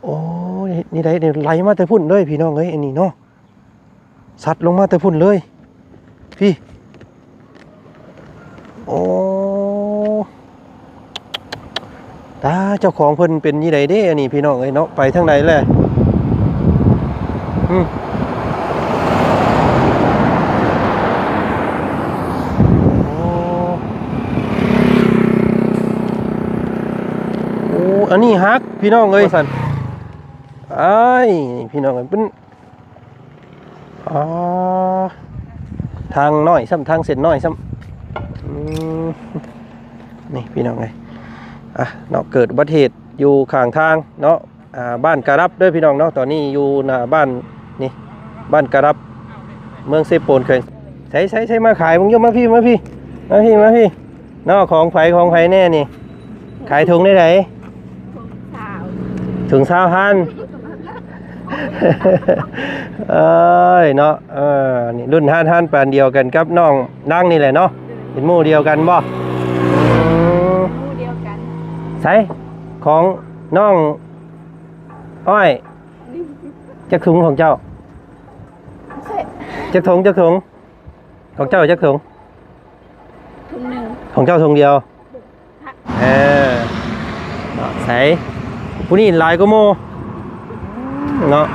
ໂອ້ຍ ນີ້ໄດ໋ ນີ້ໄຫຼມາແຕ່ພຸ້ນເລີຍພີ່ນ້ອງເອີຍ ອັນນີ້ເນາະ ຊັດລົງມາແຕ່ພຸ້ນເລີຍ ພີ້ ໂອ້ ຕາ ເຈົ້າຂອງເພິ່ນເປັນຈັ່ງໃດເດ້ ອັນນີ້ພີ່ນ້ອງເອີຍເນາະ ໄປທາງໃດແລະ ອືມ ໂອ້ ໂອ້ ອັນນີ້ຫັກພີ່ນ້ອງເອີຍ ວ່າຊັ້ນ ອ້າຍ ພີ່ນ້ອງເອີຍ ເປັນ ອໍ ທາງນ້ອຍຊ້ຳ ທາງເສັ້ນນ້ອຍຊ້ຳ ອືມ ນີ້ພີ່ນ້ອງເອີຍ ອ່ະ ເນາະ ເກີດອຸບັດເຫດຢູ່ຂ້າງທາງເນາະ ອ່າ ບ້ານກະດັບເດີພີ່ນ້ອງເນາະ ຕອນນີ້ຢູ່ໜ້າບ້ານ ນີ້ ບ້ານກະດັບ ເມືອງເຊໂປນ ແຂວງ ໃສໆໆ ມາຂາຍເບິ່ງຢູ່ ມາພີ້ ມາພີ້ ມາພີ້ ມາພີ້ ເນາະ ຂອງໃຜ ຂອງໃຜແດ່ນີ້ ຂາຍຖົງໃດໃດ? ຖົງຊາວ ຖົງຊາວພັນ ເອີຍເນາະ ເອີ ນີ້ລຸ້ນຮ້ານ ຮ້ານປານດຽວກັນກັບນ້ອງນາງນີ້ແຫຼະເນາະ ເປັນໝູ່ດຽວກັນບໍ່? ໝູ່ດຽວກັນ ໃສ ຂອງນ້ອງອ້ອຍ ຈັກຖົງຂອງເຈົ້າ? ຈັກຖົງ ຈັກຖົງ? ຂອງເຈົ້າຈັກຖົງ? ຖົງໜຶ່ງ ຂອງເຈົ້າຖົງດຽວ ເອີ ເນາະ ໃສ ຜູ້ນີ້ຫຼາຍກວ່າໝູ່ເນາະ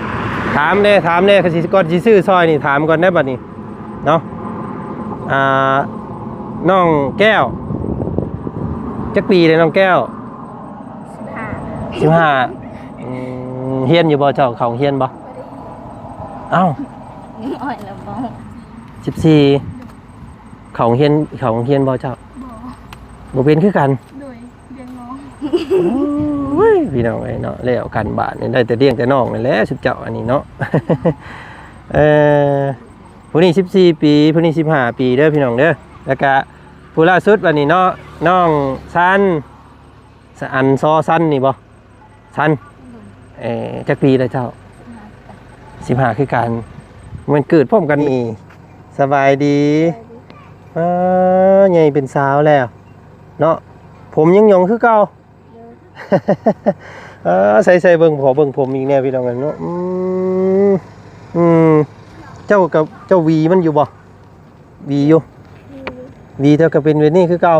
ຖາມແດ່ ຖາມແດ່ ກ່ອນຊິຊື້ຊ່ອຍນີ້ ຖາມກ່ອນໄດ໋ບັດນີ້ເນາະ ອ່າ ນ້ອງແກ້ວ ຈັກປີແລ້ວນ້ອງແກ້ວ? ສິບຫ້າ ສິບຫ້າ ອືມ ຮຽນຢູ່ບໍ່ເຈົ້າ? ເຂົ້າໂຮງຮຽນບໍ່? ບໍ່ໄດ້ຮຽນ ເອົ້າ ນ້ອຍແລ້ວບໍ່? ສິບສີ່ ເຂົ້າໂຮງຮຽນ ເຂົ້າໂຮງຮຽນບໍ່ເຈົ້າ? ບໍ່ ບໍ່ເປັນຄືກັນ ໂດຍ ລ້ຽງນ້ອງ ໂອ້ຍ ພີ່ນ້ອງເອີຍເນາະ ແລ້ວກັນບາດນີ້ ໄດ້ແຕ່ລ້ຽງແຕ່ນ້ອງນີ້ແຫຼະ ຊຸມເຈົ້າອັນນີ້ເນາະ ເອີ ຜູ້ນີ້ສິບສີ່ປີ ຜູ້ນີ້ສິບຫ້າປີເດີພີ່ນ້ອງເດີ ແລ້ວກະຜູ້ລ່າສຸດອັນນີ້ເນາະ ນ້ອງຊັນ ສະ ອັນ ຊໍຊັນນີ້ບໍ່? ຊັນ ເອີ ຈັກປີແລ້ວເຈົ້າ? ສິບຫ້າ ຄືກັນ ແມ່ນເກີດພ້ອມກັນນີ້ ສະບາຍດີ ສະບາຍດີ ເອີ ໃຫຍ່ເປັນສາວແລ້ວເນາະ ຜົມຍັງຫຍົງຄືເກົ່າ ເອີ ໃສ່ ໃສ່ເບິ່ງ ຂໍເບິ່ງຜົມອີກແດ່ພີ່ນ້ອງເອີຍເນາະ ອືມ ອືມ ເຈົ້າກັບ ເຈົ້າຫວີມັນຢູ່ບໍ່? ຫວີຢູ່ ຫວີເຈົ້າກໍເປັນແບບນີ້ຄືເກົ່າ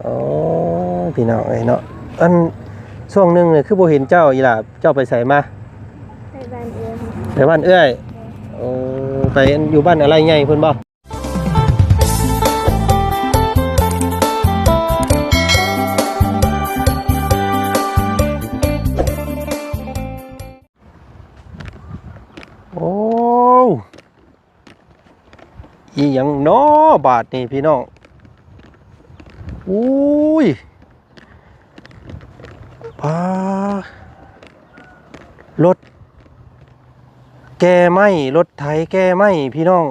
ໂອ້ ພີ່ນ້ອງເອີຍເນາະ ອັນ ຊ່ວງໜຶ່ງນີ້ຄືບໍ່ເຫັນເຈົ້າອີ່ຫຼ້າ ເຈົ້າໄປໃສມາ? ໄປບ້ານເອື້ອຍ ໄປບ້ານເອື້ອຍ ໂອ້ ໄປຢູ່ບ້ານອາໄລໃຫຍ່ພຸ້ນບໍ່? ໂອ້ ອີ່ຫຍັງເນາະບາດນີ້ພີ່ນ້ອງ ໂອ້ຍ ປາ ລົດແກ່ໄມ້ ລົດໄຖແກ່ໄມ້ພີ່ນ້ອງ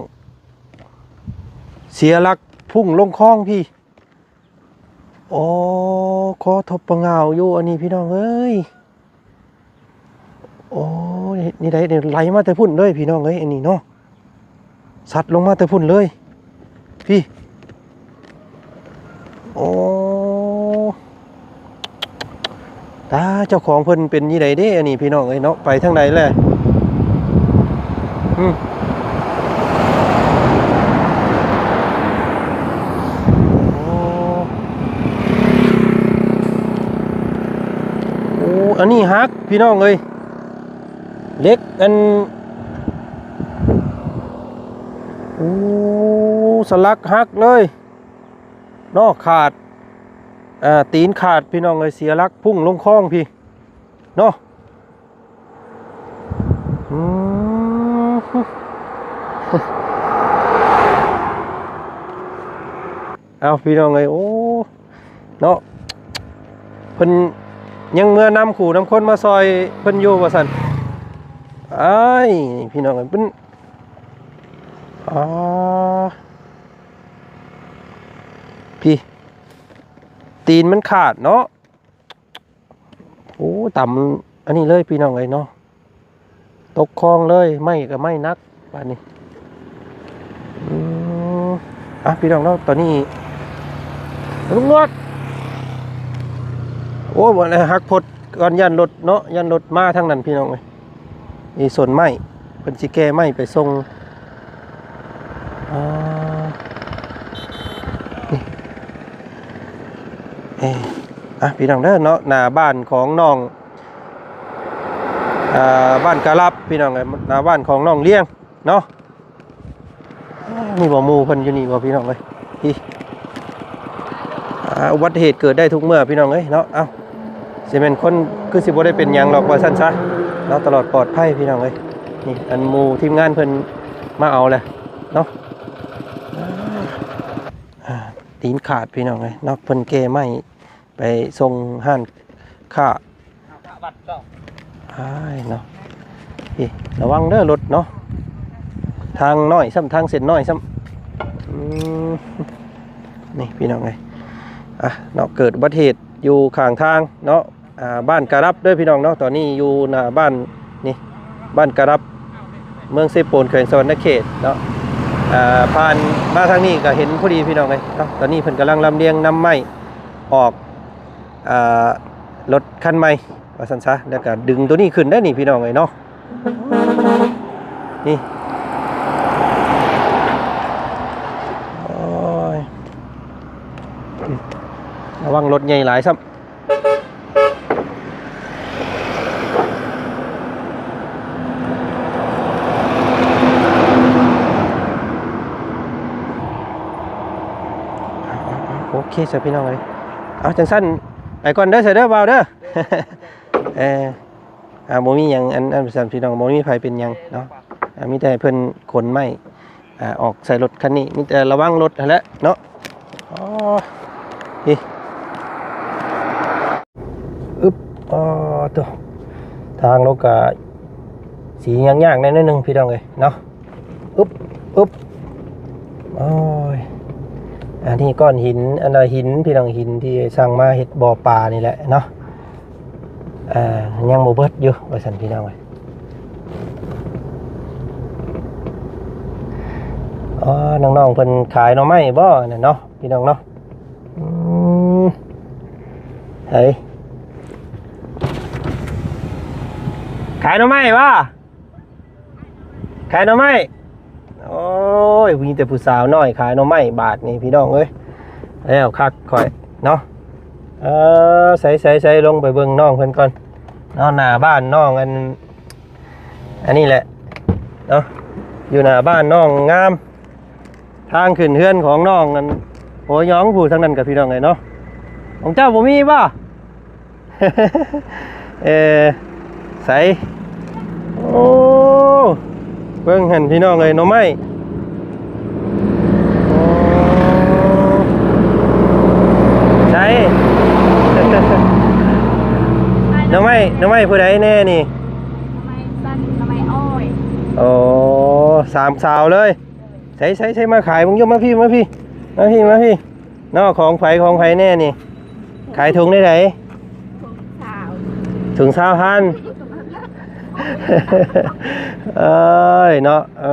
ເສຍຫຼັກພຸ່ງລົງຄອງພີ້ ໂອ້ ຄໍທົບປະຫງ່າວຢູ່ອັນນີ້ພີ່ນ້ອງເອີຍ ໂອ້ ນີ້ໄດ໋ ນີ້ໄຫຼມາແຕ່ພຸ້ນເລີຍພີ່ນ້ອງເອີຍ ອັນນີ້ເນາະ ຊັດລົງມາແຕ່ພຸ້ນເລີຍ ພີ້ ໂອ້ ຕາ ເຈົ້າຂອງເພິ່ນເປັນຈັ່ງໃດເດ້ ອັນນີ້ພີ່ນ້ອງເອີຍເນາະ ໄປທາງໃດແລະ ອືມ ໂອ້ ໂອ້ ອັນນີ້ຫັກພີ່ນ້ອງເອີຍ ເຫຼັກ ອັນ ໂອ້ ສະຫຼັກຫັກເລີຍ ເນາະ ຂາດ ອ່າ ຕີນຂາດພີ່ນ້ອງເອີຍ ເສຍຫຼັກພຸ່ງລົງຄອງພີ້ເນາະ ອືມ ເອົາ ພີ່ນ້ອງເອີຍ ໂອ້ ເນາະ ເພິ່ນຍັງເມືອນຳຄູ່ນຳຄົນມາຊ່ອຍເພິ່ນຢູ່ວ່າຊັ້ນ ອ້າຍ ພີ່ນ້ອງເອີຍ ເພິ່ນ ອ່າ ພີ້ ຕີນມັນຂາດເນາະ ໂອ້ ຕຳອັນນີ້ເລີຍພີ່ນ້ອງເອີຍເນາະ ຕົກຄອງເລີຍ ໄມ້ກໍໄມ້ໜັກບາດນີ້ ອືມ ອ່ະ ພີ່ນ້ອງເນາະ ຕອນນີ້ລຸງນວດ ໂອ້ ບໍ່ໄດ້ຫັກພົດ ກ່ອນ ຢ້ານລົດເນາະ ຢ້ານລົດມາທາງນັ້ນພີ່ນ້ອງເອີຍ. ນີ້ສົນໄມ້ ເພິ່ນຊິແກ່ໄມ້ໄປສົ່ງ. ອ່າ ນີ້ ເອີ ອ່ະ ພີ່ນ້ອງເດີເນາະ ໜ້າບ້ານຂອງນ້ອງ ອ່າ ບ້ານກະລັບ ພີ່ນ້ອງເອີຍ ໜ້າບ້ານຂອງນ້ອງລ້ຽງເນາະ. ມີບໍ່ ໝູ່ເພິ່ນຢູ່ນີ້ບໍ່ ພີ່ນ້ອງເອີຍ? ນີ້ ອ່າ ອຸບັດຕິເຫດເກີດໄດ້ທຸກເມື່ອ ພີ່ນ້ອງເອີຍເນາະ. ເອົ້າ ຊິແມ່ນຄົນ ຄືຊິບໍ່ໄດ້ເປັນຫຍັງດອກ ວ່າຊັ້ນຊະເນາະ ຕະຫຼອດປອດໄພ ພີ່ນ້ອງເອີຍ. ນີ້ ອັນໝູ່ທີມງານເພິ່ນມາເອົາແຫຼະເນາະ. ອ່າ ຕີນຂາດ ພີ່ນ້ອງເອີຍເນາະ ເພິ່ນແກ່ໄມ້ ໄປສົ່ງຮ້ານຄ້າ. ອ້າຍເນາະ ນີ້ ລະວັງເດີລົດເນາະ ທາງນ້ອຍຊ້ຳ ທາງເສັ້ນນ້ອຍຊ້ຳ. ອືມ ນີ້ພີ່ນ້ອງເອີຍ ອ່ະເນາະ ເກີດອຸບັດຕິເຫດຢູ່ຂ້າງທາງເນາະ ອ່າ ບ້ານກະລັບເດີພີ່ນ້ອງເນາະ. ຕອນນີ້ຢູ່ໜ້າບ້ານ ນີ້ ບ້ານກະລັບ ເມືອງເຊໂປນ ແຂວງສະຫວັນນະເຂດເນາະ. ອ່າ ຜ່ານມາທາງນີ້ກໍເຫັນພໍດີພີ່ນ້ອງເອີຍເນາະ. ຕອນນີ້ເພິ່ນກຳລັງລຳລຽງນຳໄມ້ ອອກ ອ່າ ລົດຄັນໃໝ່ວ່າຊັ້ນຊະ ແລ້ວກະດຶງໂຕນີ້ຂຶ້ນໄດ້ນີ້ພີ່ນ້ອງເອີຍເນາະ. ນີ້ ໂອ້ຍ ລະວັງລົດໃຫຍ່ຫຼາຍຊ້ຳ. ໂອເຄຊະພີ່ນ້ອງເອີຍ ເອົາ ຈັ່ງຊັ້ນໄປກ່ອນເດີ ຊະເດີ ບ່າວເດີ. ເອີ ອ່າ ບໍ່ມີຫຍັງ ອັນ ອັນຊັ້ນພີ່ນ້ອງ ບໍ່ມີໃຜເປັນຫຍັງເນາະ. ອ່າ ມີແຕ່ໃຫ້ເພິ່ນຂົນໄມ້ ອ່າ ອອກໃສ່ລົດຄັນນີ້ ມີແຕ່ລະວັງລົດຫັ້ນແຫຼະເນາະ. ອໍ ນີ້ ອຶບ ອໍ ໂຕ ທາງລົງກະຊິຍາກໆແດ່ໜ້ອຍໜຶ່ງພີ່ນ້ອງເອີຍເນາະ. ອຶບ ອຶບ ໂອ້ຍ ອັນນີ້ກ້ອນຫີນ ອັນລະຫີນ ພີ່ນ້ອງ ຫີນທີ່ສັ່ງມາເຮັດບໍ່ປານີ້ແຫຼະເນາະ. ອ່າ ຍັງບໍ່ເບິດຢູ່ວ່າຊັ້ນພີ່ນ້ອງເອີຍ. ອໍ ນ້ອງໆເພິ່ນຂາຍໜໍ່ໄມ້ບໍ່ນັ້ນເນາະ ພີ່ນ້ອງເນາະ. ອືມ ໃສ ຂາຍໜໍ່ໄມ້ບໍ່? ຂາຍໜໍ່ໄມ້ ໂອ້ຍ ມີແຕ່ຜູ້ສາວນ້ອຍຂາຍໜໍ່ໄມ້ບາດນີ້ ພີ່ນ້ອງເອີຍ. ແລ້ວຄັກຂ້ອຍເນາະ. ເອີ ໃສໆໆ ລົງໄປເບິ່ງນ້ອງເພິ່ນກ່ອນເນາະ. ໜ້າບ້ານນ້ອງ ອັນ ອັນນີ້ແຫຼະເນາະ ຢູ່ໜ້າບ້ານນ້ອງງາມ. ທາງຂຶ້ນເຮືອນຂອງນ້ອງ ອັນ ໂຫຍອງຜູ້ທາງນັ້ນກະ ພີ່ນ້ອງເອີຍເນາະ. ຂອງເຈົ້າບໍ່ມີບໍ່? ເອີ ໃສ ໂອ້ ເບິ່ງຫັ້ນພີ່ນ້ອງເອີຍ ໜໍ່ໄມ້ ໂອ້ ໃສ ໜໍ່ໄມ້ ໜໍ່ໄມ້ຜູ້ໃດແນ່ນີ້? ໜໍ່ໄມ້ຊັ້ນ ໜໍ່ໄມ້ອ້ອຍ. ໂອ້ ສາມສາວເລີຍ. ໃສໆໆ ມາຂາຍເບິ່ງຢູ່ ມາພີ້ ມາພີ້ ມາພີ້ ມາພີ້ ເນາະ. ຂອງໃຜ ຂອງໃຜແນ່ນີ້? ຂາຍຖົງໃດໃດ? ຖົງຊາວ ຖົງຊາວພັນ. ເອີຍເນາະ ເອີ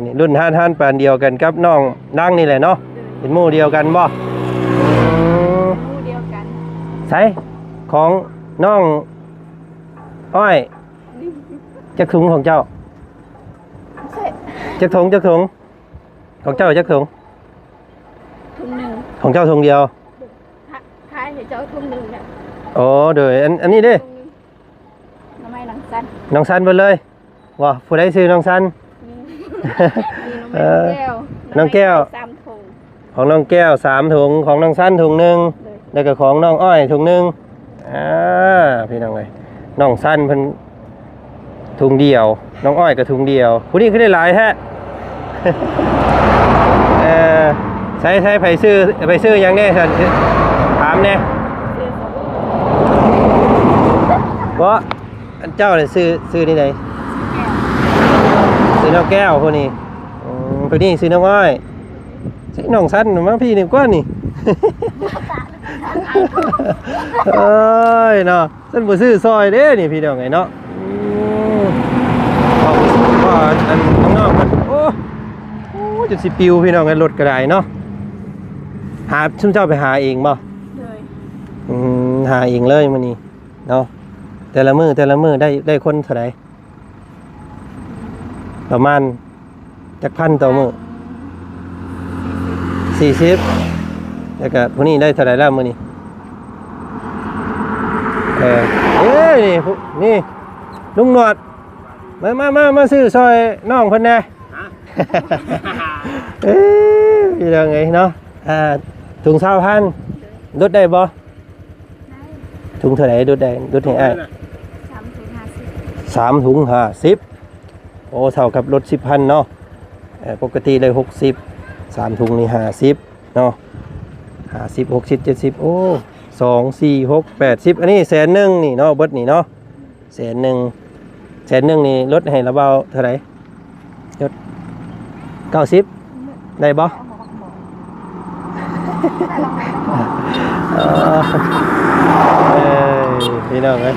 ນີ້ລຸ້ນຮ້ານ ຮ້ານປານດຽວກັນກັບນ້ອງດັງນີ້ແຫຼະເນາະ. ເປັນໝູ່ດຽວກັນບໍ່? ໝູ່ດຽວກັນ. ໃສ ຂອງນ້ອງອ້ອຍ ຈັກຖົງຂອງເຈົ້າ? ຈັກຖົງ ຈັກຖົງ? ຂອງເຈົ້າຈັກຖົງ? ຖົງໜຶ່ງ. ຂອງເຈົ້າຖົງດຽວ? ຂາຍໃຫ້ເຈົ້າຖົງໜຶ່ງນະ. ອໍ ໂດຍ ອັນ ອັນນີ້ເດ້? ໜໍ່ໄມ້ນ້ອງສັນ. ນ້ອງສັນເບິດເລີຍບໍ່? ຜູ້ໃດຊື່ນ້ອງສັນ? ມີ ມີນ້ອງແກ້ວ. ເອີ ນ້ອງແກ້ວ ສາມຖົງ. ຂອງນ້ອງແກ້ວສາມຖົງ ຂອງນ້ອງສັນຖົງໜຶ່ງ ໂດຍ ແລ້ວກໍຂອງນ້ອງອ້ອຍຖົງໜຶ່ງ. ອ່າ ພີ່ນ້ອງເອີຍ ນ້ອງສັນເພິ່ນຖົງດຽວ ນ້ອງອ້ອຍກໍຖົງດຽວ. ຜູ້ນີ້ຄືໄດ້ຫຼາຍແທ້? ເອີ ໃສ ໃສ ໃຜຊື່ ໃຜຊື່ຫຍັງແນ່ຊັ້ນ? ຖາມແນ່. ບໍ່ ອັນເຈົ້ານີ້ຊື່ ຊື່ນີ້ໃດ? ຊື່ນ້ອງແກ້ວ. ຜູ້ນີ້ ອືມ ຜູ້ນີ້ຊື່ນ້ອງອ້ອຍ. ຊິນ້ອງສັນມາພີ້ນີ້ກວ່ານີ້. ເອີຍເນາະ ສັນບໍ່ຊື້ຊອຍເດ້ນີ້ ພີ່ນ້ອງເອີຍເນາະ. ອືມ ເວົ້າ ເວົ້າອັນນ້ອງໆ ມັນ ໂອ້ ໂອ້ ຈົນຊິປິວ ພີ່ນ້ອງເອີຍ ລົດກໍໄດ້ເນາະ. ຫາ ຊຸມເຈົ້າໄປຫາເອງບໍ່? ໂດຍ ອືມ ຫາເອງເລີຍມື້ນີ້ ເນາະ. ແຕ່ລະມື້ ແຕ່ລະມື້ໄດ້ ໄດ້ຄົນເທົ່າໃດ? ປະມານຈັກພັນຕໍ່ມື້? ສີ່ສິບ. ແລ້ວກະຜູ້ນີ້ໄດ້ເທົ່າໃດແລ້ວມື້ນີ້? ເອີ ເອີ ນີ້ ນີ້ ລຸງໜວດ ມາ ມາ ມາ ມາຊື້ຊ່ອຍນ້ອງເພິ່ນແດ່. ເອີ ພີ່ນ້ອງເອີຍເນາະ ອ່າ ຖົງຊາວພັນ ຫຼຸດໄດ້ບໍ່? ໄດ້. ຖົງເທົ່າໃດ ຫຼຸດໄດ້ ຫຼຸດໃຫ້ອ້າຍ? ສາມຖົງຫ້າສິບ. ສາມຖົງຫ້າສິບ. ໂອ້ ເທົ່າກັບລົດສິບພັນເນາະ. ເອີ ປົກກະຕິເລີຍຫົກສິບ ສາມຖົງນີ້ຫ້າສິບເນາະ. ຫ້າສິບ ຫົກສິບ ເຈັດສິບ ໂອ້ ສອງ ສີ່ ຫົກ ແປດສິບ ອັນນີ້ແສນໜຶ່ງນີ້ເນາະ ເບິດນີ້ເນາະ ແສນໜຶ່ງ ແສນໜຶ່ງນີ້ລົດໃຫ້ລະເບົາເທົ່າໃດ? ລົດເກົ້າສິບ ໄດ້ບໍ່? ເອີ ເອີ ພີ່ນ້ອງເອີຍ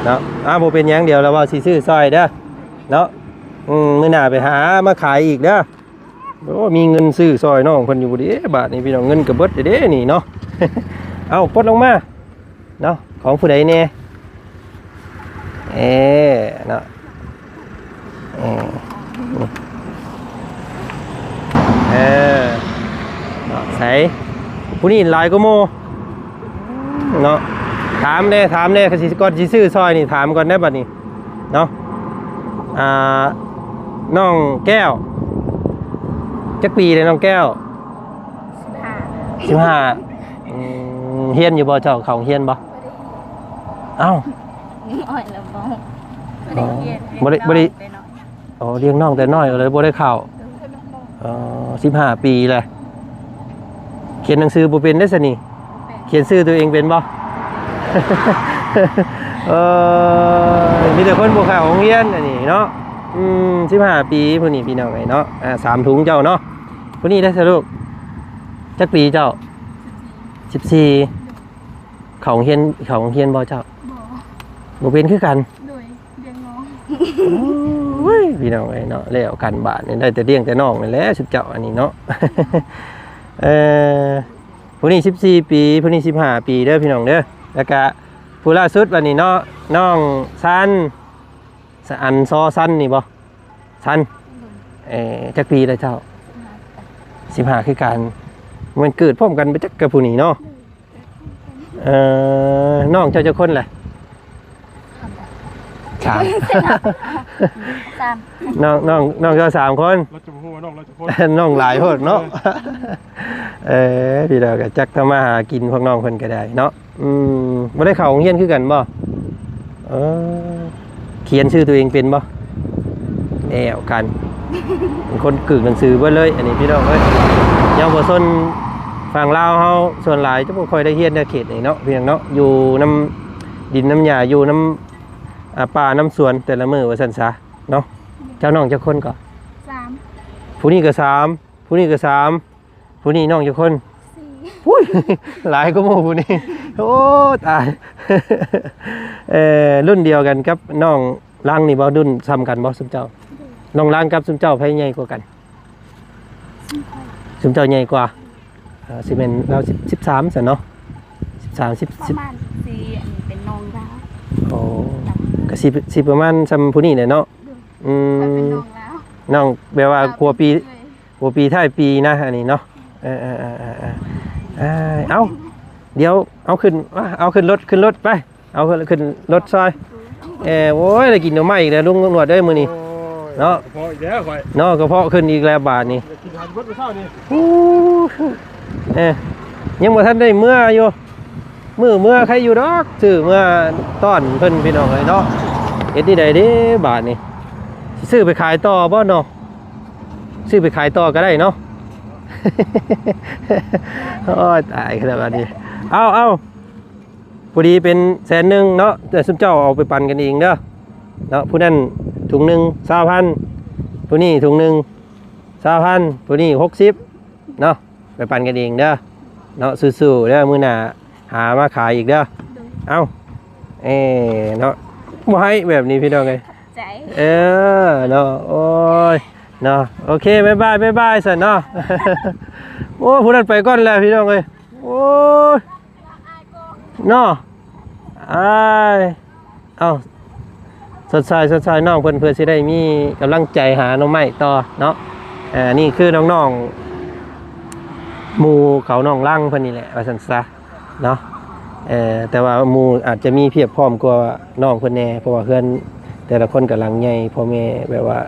ເນາະ. ອ້າວ ບໍ່ເປັນຫຍັງ ດຽວລະເບົາຊິຊື້ຊ່ອຍເດີເນາະ. ອືມ ມື້ໜ້າໄປຫາມາຂາຍອີກເດີ. ໂອ້ ມີເງິນຊື້ຊ່ອຍນ້ອງເພິ່ນຢູ່ເດ້ ບາດນີ້ພີ່ນ້ອງ ເງິນກະເບິດເດ້ນີ້ເນາະ. ເອົາ ປົດລົງມາເນາະ ຂອງຜູ້ໃດແດ່? ເອີ ເນາະ ເອີ ນີ້ ເອີ ເນາະ ໃສ ຜູ້ນີ້ຫຼາຍກວ່າໝູ່ ເນາະ ຖາມແດ່ ຖາມແດ່ ກ່ອນຊິ ກ່ອນຊິຊື້ຊ່ອຍນີ້ ຖາມກ່ອນໄດ໋ບັດນີ້ເນາະ. ອ່າ ນ້ອງແກ້ວ ຈັກປີແລ້ວນ້ອງແກ້ວ? ສິບຫ້າ. ສິບຫ້າ. ອືມ ຮຽນຢູ່ບໍ່ເຈົ້າ? ເຂົ້າໂຮງຮຽນບໍ່? ບໍ່ໄດ້ຮຽນ. ອ້າວ ນ້ອຍແລ້ວບໍ່? ບໍ່ໄດ້ຮຽນ. ອໍ ບໍ່ໄດ້ ບໍ່ໄດ້ ນ້ອງແຕ່ນ້ອຍ ອໍ ລ້ຽງນ້ອງແຕ່ນ້ອຍ ກໍເລີຍບໍ່ໄດ້ເຂົ້າ. ເອີ ສິບຫ້າປີແລ້ວ ຂຽນໜັງສືບໍ່ເປັນເດ້ຊະນີ້. ຂຽນຊື່ຕົວເອງເປັນບໍ່? ເອີ ມີແຕ່ຄົນບໍ່ເຂົ້າໂຮງຮຽນອັນນີ້ເນາະ. ອືມ ສິບຫ້າປີຜູ້ນີ້ພີ່ນ້ອງເອີຍເນາະ. ອ່າ ສາມຖົງເຈົ້າເນາະ. ຜູ້ນີ້ໄດ້ຊະລູກ ຈັກປີເຈົ້າ? ສິບສີ່. ເຂົ້າໂຮງຮຽນ ເຂົ້າໂຮງຮຽນບໍ່ເຈົ້າ? ບໍ່ ບໍ່ເປັນຄືກັນ. ໂດຍ ລ້ຽງນ້ອງ. ໂອ້ຍ ພີ່ນ້ອງເອີຍເນາະ ແລ້ວກັນບາດນີ້ ໄດ້ແຕ່ລ້ຽງແຕ່ນ້ອງນີ້ແຫຼະ ຊຸມເຈົ້າອັນນີ້ເນາະ. ເອີ ຜູ້ນີ້ສິບສີ່ປີ ຜູ້ນີ້ສິບຫ້າປີເດີພີ່ນ້ອງເດີ. ແລ້ວກະຜູ້ລ່າສຸດບັດນີ້ເນາະ ນ້ອງຊັນ ສະ ອັນ ຊໍຊັນນີ້ບໍ່? ຊັນ. ເອີ ຈັກປີແລ້ວເຈົ້າ? ສິບຫ້າ ຄືກັນ. ແມ່ນເກີດພ້ອມກັນບໍ່ຈັກກັບຜູ້ນີ້ເນາະ. ເອີ ນ້ອງເຈົ້າຈັກຄົນແຫຼະ? ສາມ. ສາມ. ນ້ອງ ນ້ອງ ນ້ອງເຈົ້າສາມຄົນ. ລາວຈະບໍ່ຮູ້ວ່ານ້ອງລາວຈັກຄົນ. ນ້ອງຫຼາຍໂພດເນາະ. ເອີ ພີ່ນ້ອງກໍຈັກທຳມາຫາກິນພວກນ້ອງເພິ່ນກໍໄດ້ເນາະ. ອືມ ບໍ່ໄດ້ເຂົ້າໂຮງຮຽນຄືກັນບໍ່? ເອີ ຂຽນຊື່ຕົວເອງເປັນບໍ່? ແລ້ວກັນ ເປັນຄົນກຶກໜັງສືເບິດເລີຍ ອັນນີ້ພີ່ນ້ອງເອີຍ. ເຍົາວະຊົນຝັ່ງລາວເຮົາສ່ວນຫຼາຍຈະບໍ່ຄ່ອຍໄດ້ຮຽນໃນເຂດນີ້ເນາະ ພີ່ນ້ອງເນາະ. ຢູ່ນຳດິນນຳຫຍ້າ ຢູ່ນຳ ອ່າ ປ່ານຳສວນແຕ່ລະມື້ວ່າຊັ້ນຊະເນາະ. ເຈົ້ານ້ອງຈັກຄົນກໍ? ສາມ. ຜູ້ນີ້ກໍສາມ ຜູ້ນີ້ກໍສາມ. ຜູ້ນີ້ນ້ອງຈັກຄົນ? ສີ່. ອຸ້ຍ ຫຼາຍກວ່າໝູ່ຜູ້ນີ້. ໂອ້ ຕາຍ. ເອີ ລຸ້ນດຽວກັນກັບນ້ອງລັງນີ້ບໍ່? ລຸ້ນສ່ຳກັນບໍ່ຊຸມເຈົ້າ? ໂດຍ. ນ້ອງລັງກັບຊຸມເຈົ້າໃຜໃຫຍ່ກວ່າກັນ? ຊຸມເຈົ້າໃຫຍ່ກວ່າ. ເອີ ຊິແມ່ນລາວສິບ ສິບສາມຊັ້ນເນາະ. ສິບສາມ ສິບ ປະມານສິບສີ່ ອັນນີ້ເປັນນ້ອງລາວ. ໂອ້ ກໍຊິ ຊິປະມານສ່ຳຜູ້ນີ້ແຫຼະເນາະ. ໂດຍ. ອືມ ຂ້ອຍເປັນນ້ອງລາວ ນ້ອງແບບວ່າ ເອີ ຂົວປີ ເປັນເອື້ອຍ ຫົວປີທ້າຍປີນະ ອັນນີ້ເນາະ. ເອີ ເອີ ເອົາ ດຽວເອົາຂຶ້ນ ເອົາຂຶ້ນລົດ ຂຶ້ນລົດໄປ ເອົາຂຶ້ນລົດຊ່ອຍ. ເອີ ໂອ້ຍ ໄດ້ກິນໜໍ່ໄມ້ອີກແລ້ວ ລຸງໜວດເອີຍ ມື້ນີ້ ໂອ້ຍ ເນາະ ກະເພາະອີກແລ້ວຂ້ອຍເນາະ ກະເພາະຂຶ້ນອີກແລ້ວບາດນີ້. ກິນອາຫານເບິດມື້ເຊົ້ານີ້. ໂອ້ ເອີ ຍັງບໍ່ທັນໄດ້ເມືອຢູ່ ມື້ເມືອໃຄຢູ່ດອກ ຊື້ເມືອຕ້ອນເພິ່ນ ພີ່ນ້ອງເອີຍເນາະ. ເຮັດແນວໃດເດ້ບາດນີ້ ຊິຊື້ໄປຂາຍຕໍ່ບໍ່ເນາະ? ຊື້ໄປຂາຍຕໍ່ກໍໄດ້ເນາະ. ໂອ້ຍ ຕາຍຂະໜາດບາດນີ້. ເອົາ ເອົາ ພໍດີເປັນແສນໜຶ່ງເນາະ ແຕ່ຊຸມເຈົ້າເອົາໄປປັນກັນເອງເດີເນາະ. ຜູ້ນັ້ນຖົງໜຶ່ງ ຊາວພັນ ຜູ້ນີ້ຖົງໜຶ່ງ ຊາວພັນ ຜູ້ນີ້ຫົກສິບເນາະ. ໄປປັນກັນເອງເດີເນາະ. ສູ້ໆເດີ ມື້ໜ້າຫາມາຂາຍອີກເດີ. ໂດຍ. ເອົ້າ ເອີ ເນາະ ບໍ່ໃຫ້ແບບນີ້ພີ່ນ້ອງເອີຍ. ໃຈ ເອີ ເນາະ. ໂອ້ຍ ເນາະ ໂອເຄ ບາຍບາຍ ບາຍບາຍຊັ້ນເນາະ. ໂອ້ ຜູ້ນັ້ນໄປກ່ອນແລ້ວພີ່ນ້ອງເອີຍ. ໂອ້ຍ ເນາະ ອ້າຍ ເອົ້າ ຊົດຊ່ອຍ ຊົດຊ່ອຍນ້ອງເພິ່ນ ເພື່ອຊິໄດ້ມີກຳລັງໃຈຫາໜໍ່ໄມ້ຕໍ່ເນາະ. ເອີ ນີ້ຄືນ້ອງໆ ໝູ່ເຂົານ້ອງລັງເພິ່ນນີ້ແຫຼະ ວ່າຊັ້ນຊະເນາະ. ເອີ ແຕ່ວ່າໝູ່ອາດຈະມີພຽບພ້ອມກວ່ານ້ອງເພິ່ນແດ່ ເພາະວ່າເຮືອນແຕ່ລະຄົນກໍຫຼັງໃຫຍ່ ພໍ່ແມ່ແບບວ່າ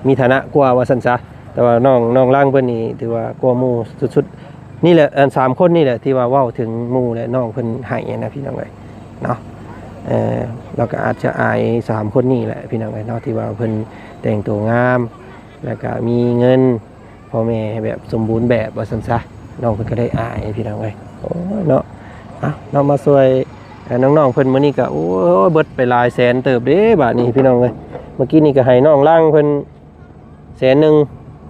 ມີຖານະກວ່າ ວ່າຊັ້ນຊະ. ແຕ່ວ່ານ້ອງ ນ້ອງລັງເພິ່ນນີ້ຖືວ່າກວ່າໝູ່ສຸດໆ ນີ້ແຫຼະ ອັນສາມຄົນນີ້ແຫຼະທີ່ວ່າເວົ້າເຖິງໝູ່ ແລະ ນ້ອງເພິ່ນໃຫ້ນະ ພີ່ນ້ອງເອີຍເນາະ. ເອີ ລາວກໍອາດຈະອາຍສາມຄົນນີ້ແຫຼະ ພີ່ນ້ອງເອີຍເນາະ ທີ່ວ່າເພິ່ນແຕ່ງໂຕງາມ ແລ້ວກໍມີເງິນ ພໍ່ແມ່ແບບສົມບູນແບບ ວ່າຊັ້ນຊະ. ນ້ອງເພິ່ນກໍໄດ້ອາຍ ພີ່ນ້ອງເອີຍ. ໂອ້ຍເນາະ ເອົາເນາະ ມາຊ່ວຍ ເອີ ນ້ອງໆເພິ່ນ ມື້ນີ້ກໍ ໂອ້ຍ ເບິດໄປຫຼາຍແສນເຕີບເດ້ບາດນີ້ ພີ່ນ້ອງເອີຍ. ເມື່ອກີ້ນີ້ກໍໃຫ້ນ້ອງລັງເພິ່ນ ແສນໜຶ່ງ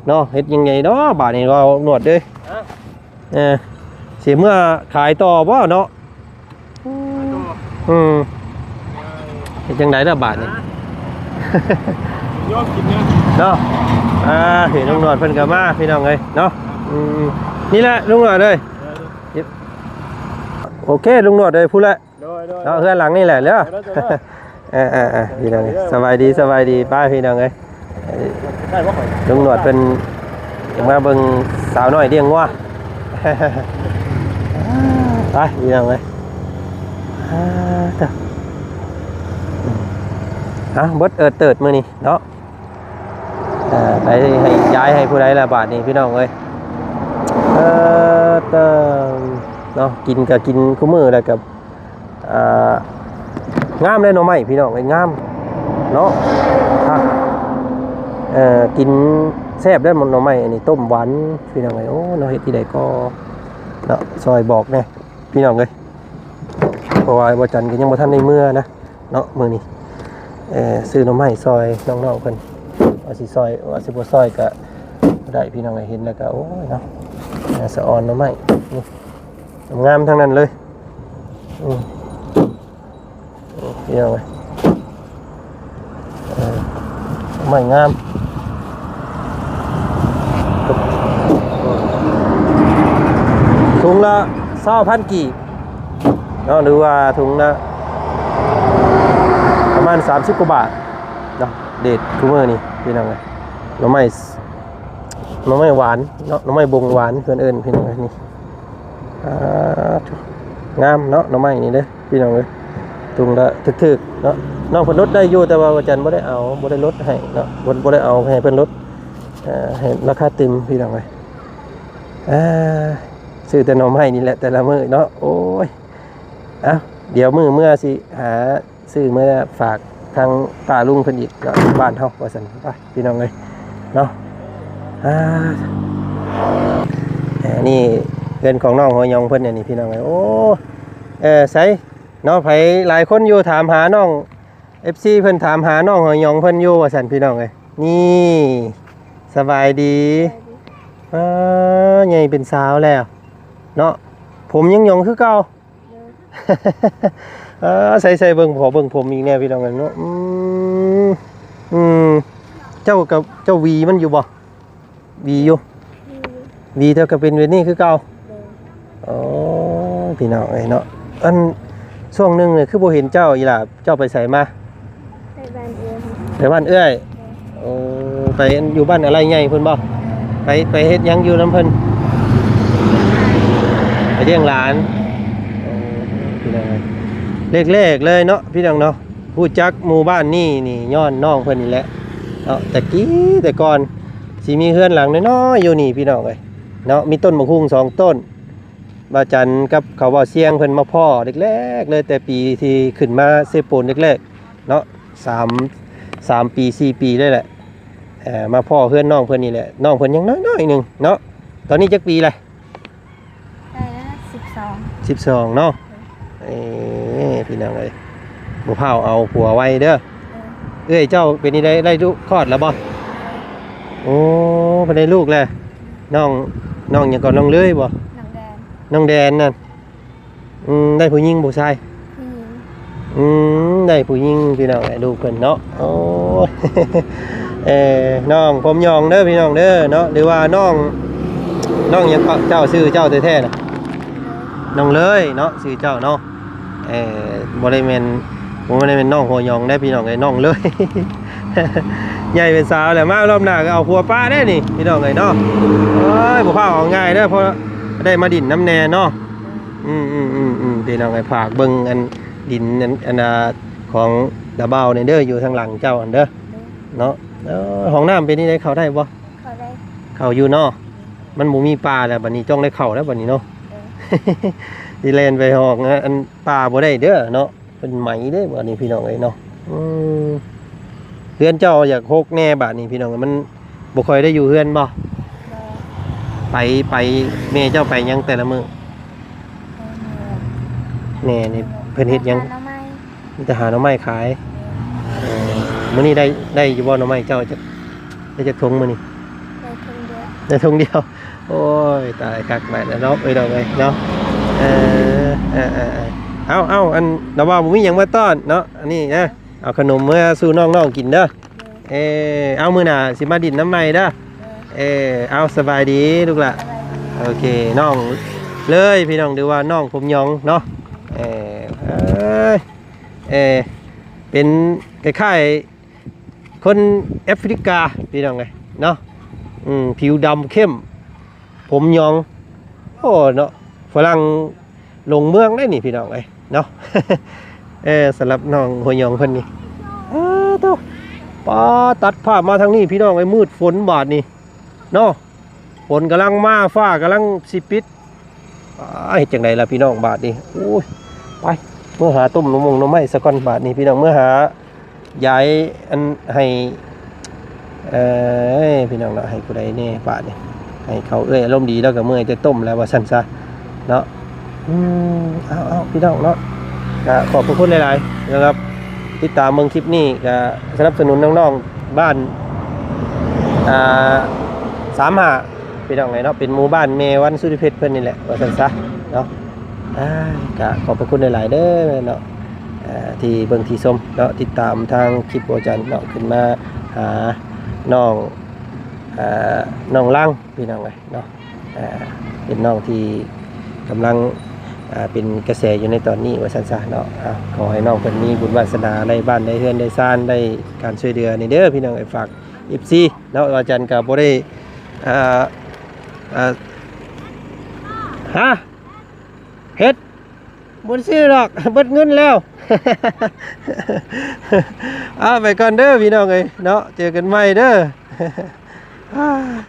ເນາະ. ເຮັດຫຍັງໃຫຍ່ເນາະບາດນີ້ ເວົ້ານວດເດ້. ເອີ ຊິເມືອຂາຍຕໍ່ບໍ່ເນາະ? ອືມ ເຮັດຈັ່ງໃດລະບາດນີ້? ຍອມກິນເນາະ ເນາະ. ອ່າ ພີ່ນ້ອງນວດເພິ່ນກໍມາ ພີ່ນ້ອງເອີຍເນາະ. ອືມ ນີ້ແຫຼະລຸງນວດເອີຍ. ໂອເຄ ລຸງນວດເອີຍ ພຸ້ນແຫຼະ. ໂດຍ ໂດຍ ເນາະ ເຮືອນຫຼັງນີ້ແຫຼະເດີ. ໂດຍ ໂດຍ ເອີ ເອີ ເອີ ພີ່ນ້ອງເອີຍ ສະບາຍດີ ສະບາຍດີ ໄປພີ່ນ້ອງເອີຍ. ລຸງໜວດເພິ່ນມາເບິ່ງສາວນ້ອຍລ້ຽງງົວ ໄປພີ່ນ້ອງເອີຍ. ອ່າ ເດີ ເອົາ ເບິດເອີດເຕີດມື້ນີ້ເນາະ. ເອີ ໄປໃຫ້ ຍ້າຍໃຫ້ຜູ້ໃດລະບາດນີ້ ພີ່ນ້ອງເອີຍ. ເອີ ເຕີ ເນາະ ກິນກໍກິນຄູ່ມື້ ແລ້ວກໍ ອ່າ ງາມເດ້ໜໍ່ໄມ້ ພີ່ນ້ອງເອີຍ ງາມເນາະ. ເອີ ກິນແຊບເດ້ໜໍ່ໄມ້ ອັນນີ້ຕົ້ມຫວານ ພີ່ນ້ອງເອີຍ. ໂອ້ ເນາະ ເຮັດທີ່ໃດກໍເນາະ ຊ່ອຍບອກແດ່ ພີ່ນ້ອງເອີຍ ເພາະວ່າບໍ່ຈັນກໍຍັງບໍ່ທັນໄດ້ເມືອນະ. ເນາະ ມື້ນີ້ ເອີ ຊື້ໜໍ່ໄມ້ຊ່ອຍນ້ອງໆເພິ່ນ ວ່າຊິຊ່ອຍ ວ່າຊິບໍ່ຊ່ອຍກະບໍ່ໄດ້ ພີ່ນ້ອງເອີຍ. ເຫັນແລ້ວກະ ໂອ້ຍເນາະ ສະອອນໜໍ່ໄມ້ນີ້ ງາມໆທັງນັ້ນເລີຍ. ອືມ ພີ່ນ້ອງເອີຍ ເອີ ໜໍ່ໄມ້ງາມ. ຖົງລະຊາວພັນກີບເນາະ ຫຼືວ່າຖົງລະປະມານສາມສິບກວ່າບາດເນາະ. ເດດຄູ່ມື້ນີ້ ພີ່ນ້ອງເອີຍ ໜໍ່ໄມ້ ໜໍ່ໄມ້ຫວານເນາະ ໜໍ່ໄມ້ບົງຫວານເພິ່ນເອີ້ນ ພີ່ນ້ອງເອີຍ. ນີ້ ອ່າ ງາມເນາະ ໜໍ່ໄມ້ນີ້ເດ້ ພີ່ນ້ອງເອີຍ. ຖົງລະຖືກໆເນາະ ນ້ອງເພິ່ນລົດໄດ້ຢູ່ ແຕ່ວ່າວ່າຈັນບໍ່ໄດ້ເອົາ ບໍ່ໄດ້ລົດໃຫ້ເນາະ ບໍ່ ບໍ່ໄດ້ເອົາໃຫ້ເພິ່ນລົດ ເອີ ໃຫ້ລາຄາຕື່ມ ພີ່ນ້ອງເອີຍ. ອ່າ ຊື້ແຕ່ໜໍ່ໄມ້ນີ້ແຫຼະແຕ່ລະມື້ເນາະ. ໂອ້ຍ ເອົ້າ ດຽວມື້ເມືອຊິຫາ ຊື້ມາຝາກທາງປ້າລຸງເພິ່ນອີກເນາະ ບ້ານເຮົາວ່າຊັ້ນ ໄປພີ່ນ້ອງເອີຍເນາະ. ອ່າ ອັນນີ້ເຮືອນຂອງນ້ອງຫົວຫຍອງເພິ່ນ ອັນນີ້ພີ່ນ້ອງເອີຍ. ໂອ້ ເອີ ໃສເນາະ ໃຜຫຼາຍຄົນຢູ່ຖາມຫານ້ອງ ເອັຟຊີ ເພິ່ນຖາມຫານ້ອງຫົວຫຍອງເພິ່ນຢູ່ວ່າຊັ້ນ ພີ່ນ້ອງເອີຍ. ນີ້ ສະບາຍດີ ອ່າ ໃຫຍ່ເປັນສາວແລ້ວເນາະ ຜົມຍັງຫຍອງຄືເກົ່າ. ເອີ ໃສ່ ໃສ່ເບິ່ງ ຂໍເບິ່ງຜົມອີກແດ່ ພີ່ນ້ອງເອີຍເນາະ. ອືມ ອືມ ເຈົ້າກັບ ເຈົ້າຫວີມັນຢູ່ບໍ່? ຫວີຢູ່ ຫວີເຈົ້າກໍເປັນແບບນີ້ຄືເກົ່າ. ໂອ້ ພີ່ນ້ອງເອີຍເນາະ ອັນ ຊ່ວງໜຶ່ງນີ້ຄືບໍ່ເຫັນເຈົ້າອີ່ຫຼ້າ ເຈົ້າໄປໃສມາ? ໄປບ້ານເອື້ອຍ ໄປບ້ານເອື້ອຍ. ໂອ້ ໄປຢູ່ບ້ານອາໄລໃຫຍ່ພຸ້ນບໍ່? ໄປ ໄປເຮັດຫຍັງຢູ່ນຳເພິ່ນ? ໄປລ້ຽງຫຼານ. ໂອ້ ພີ່ນ້ອງເອີຍ ແລກໆເລີຍເນາະ ພີ່ນ້ອງເນາະ ຮູ້ຈັກໝູ່ບ້ານນີ້ນີ້ຍ້ອນນ້ອງເພິ່ນນີ້ແຫຼະເນາະ. ແຕ່ກີ້ແຕ່ກ່ອນຊິມີເຮືອນຫຼັງນ້ອຍໆຢູ່ນີ້ ພີ່ນ້ອງເອີຍເນາະ ມີຕົ້ນໝາກຮຸ່ງສອງຕົ້ນ. ບ່າວຈັນກັບເຂົາບ່າວຊຽງເພິ່ນມາພໍ້ແລກໆເລີຍ ແຕ່ປີທີ່ຂຶ້ນມາເຊໂປນແລກໆເນາະ ສາມ ສາມປີ ສີ່ປີໄດ້ແຫຼະ. ເອີ ມາພໍ້ເຮືອນນ້ອງເພິ່ນນີ້ແຫຼະ ນ້ອງເພິ່ນຍັງນ້ອຍໆໜຶ່ງເນາະ. ຕອນນີ້ຈັກປີແລ້ວ? ໄດ້ແລ້ວ ສິບສອງ ສິບສອງເນາະ. ເອີ ພີ່ນ້ອງເອີຍ ບໍ່ພ້າວເອົາຜົວໄວເດີ. ເອີ ເອື້ອຍເຈົ້າເປັນຈັ່ງໃດ ໄດ້ລູກຄອດແລ້ວບໍ່? ໂອ້ ເພິ່ນໄດ້ລູກແລ້ວ. ນ້ອງ ນ້ອງຫຍັງເກາະ ນ້ອງເລີຍບໍ່? ນ້ອງແດນ ນ້ອງແດນນັ້ນ. ອືມ ໄດ້ຜູ້ຍິງຜູ້ຊາຍ? ຜູ້ຍິງ. ອືມ ໄດ້ຜູ້ຍິງ ພີ່ນ້ອງ ໃຫ້ລູກເພິ່ນເນາະ. ໂອ້ຍ ເອີ ນ້ອງຜົມຫຍອງເດີ ພີ່ນ້ອງເດີເນາະ ຫຼືວ່ານ້ອງ ນ້ອງຫຍັງເກາະ ເຈົ້າ ຊື່ເຈົ້າແທ້ໆນະ? ນ້ອງເລີຍເນາະ ຊື່ເຈົ້າເນາະ. ເອີ ບໍ່ໄດ້ແມ່ນ ບໍ່ໄດ້ແມ່ນນ້ອງຫົວຫຍອງໄດ໋ພີ່ນ້ອງເອີຍ ນ້ອງເລີຍ ໃຫຍ່ເປັນສາວແລ້ວ ມາລອບໜ້າກໍເອົາຜົວປ້າໄດ້ນີ້ພີ່ນ້ອງເອີຍເນາະ. ໂອ້ຍ ບໍ່ພາອອກງ່າຍເດີ ເພາະໄດ້ມາດິນນຳແດ່ເນາະ. ອືມໆໆໆ ພີ່ນ້ອງເອີຍ ຝາກເບິ່ງອັນດິນອັນ ອັນ ອ່າ ຂອງຕາບ່າວນີ້ເດີ ຢູ່ທາງຫຼັງເຈົ້າຫັ້ນເດີເນາະ. ເອີ ຫ້ອງນ້ຳເປັນຈັ່ງໃດ ເຂົ້າໄດ້ບໍ່? ເຂົ້າໄດ້ ເຂົ້າຢູ່ເນາະ. ມັນບໍ່ມີປ່າແລ້ວ ບັດນີ້ຕ້ອງໄດ້ເຂົ້າແລ້ວບັດນີ້ເນາະ. ຊິແລ່ນໄປຫ້ອງອັນປ່າບໍ່ໄດ້ເດີເນາະ ເປັນໄໝເດ້ບັດນີ້ພີ່ນ້ອງເອີຍເນາະ. ອືມ ເຮືອນເຈົ້າຢາກຮົກແດ່ບັດນີ້ພີ່ນ້ອງ ມັນບໍ່ຄ່ອຍໄດ້ຢູ່ເຮືອນບໍ່? ບໍ່ ໄປ ໄປ ແມ່ເຈົ້າໄປຫຍັງແຕ່ລະມື້? ໄປເມືອງ ແມ່ນີ້ເພິ່ນເຮັດຫຍັງ? ໄປຫາໜໍ່ໄມ້ ມີແຕ່ຫາໜໍ່ໄມ້ຂາຍ. ແມ່ນ ເອີ ມື້ນີ້ໄດ້ ໄດ້ຢູ່ບໍ່ໜໍ່ໄມ້ເຈົ້າ? ຈັກ ໄດ້ຈັກຖົງມື້ນີ້? ໄດ້ຖົງດຽວ ໄດ້ຖົງດຽວ. ໂອ້ຍ ຕາຍຄັກບາດນີ້ເນາະ ເອີຍ ເນາະ ເອີຍເນາະ. ເອີ ເອີ ເອີ ເອີ ເອົາ ເອົາ ອັນ ລາວວ່າບໍ່ມີຫຍັງມາຕ້ອນເນາະ ອັນນີ້ນະ ເອົາຂະໜົມເມືອສູ່ນ້ອງໆກິນເດີ. ເອີ ເອົາ ມື້ໜ້າຊິມາດິນນຳໃໝ່ເດີ. ເອີ ເອົາ ສະບາຍດີລູກຫຼ້າ. ໂອເຄ ນ້ອງເລີຍພີ່ນ້ອງ ຫຼືວ່ານ້ອງຜົມຫຍອງເນາະ. ເອີ ເອີ ເປັນຄ້າຍໆ ຄົນແອຟຣິກາພີ່ນ້ອງເອີຍເນາະ. ອືມ ຜິວດຳເຂັ້ມ ຜົມຫຍອງ ໂອ້ເນາະ ຝຣັ່ງລົງເມືອງໄດ໋ນີ້ພີ່ນ້ອງເອີຍເນາະ. ເອີ ສຳລັບນ້ອງຫົວຫຍອງເພິ່ນນີ້ ອ້າໂທ້ ປາ ຕັດພາບມາທາງນີ້ພີ່ນ້ອງເອີຍ ມືດຝົນບາດນີ້ເນາະ. ຝົນກຳລັງມາ ຟ້າກຳລັງຊິປິດ ອາ ເຮັດຈັ່ງໃດລະພີ່ນ້ອງບາດນີ້. ໂອ້ຍ ໄປ ເມືອຫາຕົ້ມໜໍ່ມົງໜໍ່ໄມ້ສາກ່ອນບາດນີ້ພີ່ນ້ອງ ເມືອຫາຢາຍອັນໃຫ້ ເອີ ພີ່ນ້ອງເນາະ ໃຫ້ຜູ້ໃດແດ່ບາດນີ້ ໃຫ້ເຂົາເອື້ອຍອາລົມດີ ລາວກໍເມື່ອຍແຕ່ຕົ້ມແລ້ວວ່າຊັ້ນຊະເນາະ. ອືມ ເອົາໆ ພີ່ນ້ອງເນາະ ກໍຂອບພະຄຸນຫຼາຍໆ ສຳລັບຕິດຕາມເບິ່ງຄລິບນີ້ ກໍສະໜັບສະໜູນນ້ອງໆ ບ້ານ ອ່າ ສາມຫ້າ ພີ່ນ້ອງເອີຍເນາະ ເປັນໝູ່ບ້ານແມ່ວັນສຸລິເພັດເພິ່ນນີ້ແຫຼະ ວ່າຊັ້ນຊະເນາະ. ອ່າ ກະຂອບພະຄຸນຫຼາຍໆເດີເນາະ ເອີ ທີ່ເບິ່ງທີ່ຊົມເນາະ ຕິດຕາມທາງຄລິບຂອງອາຈານເນາະ ຂຶ້ນມາຫານ້ອງ ເອີ ນ້ອງລັງ ພີ່ນ້ອງເອີຍເນາະ. ເປັນນ້ອງທີ່ກຳລັງ ເປັນກະແສຢູ່ໃນຕອນນີ້ວ່າຊັ້ນຊະເນາະ. ຂໍໃຫ້ນ້ອງເພິ່ນມີບຸນວາສະໜາ ໄດ້ບ້ານໄດ້ເຮືອນໄດ້ຊານ ໄດ້ການຊ່ວຍເຫຼືອນີ້ເດີພີ່ນ້ອງເອີຍ. ຝາກເອັຟຊີເນາະ ອາຈານກໍບໍ່ໄດ້ ເອີ ເອີ ຮະ ເຮັດ ບໍ່ໄດ້ຊື້ດອກ ເບິດເງິນແລ້ວ. ເອົາ ໄປກ່ອນເດີພີ່ນ້ອງເອີຍເນາະ ເຈີກັນໃໝ່ເດີ.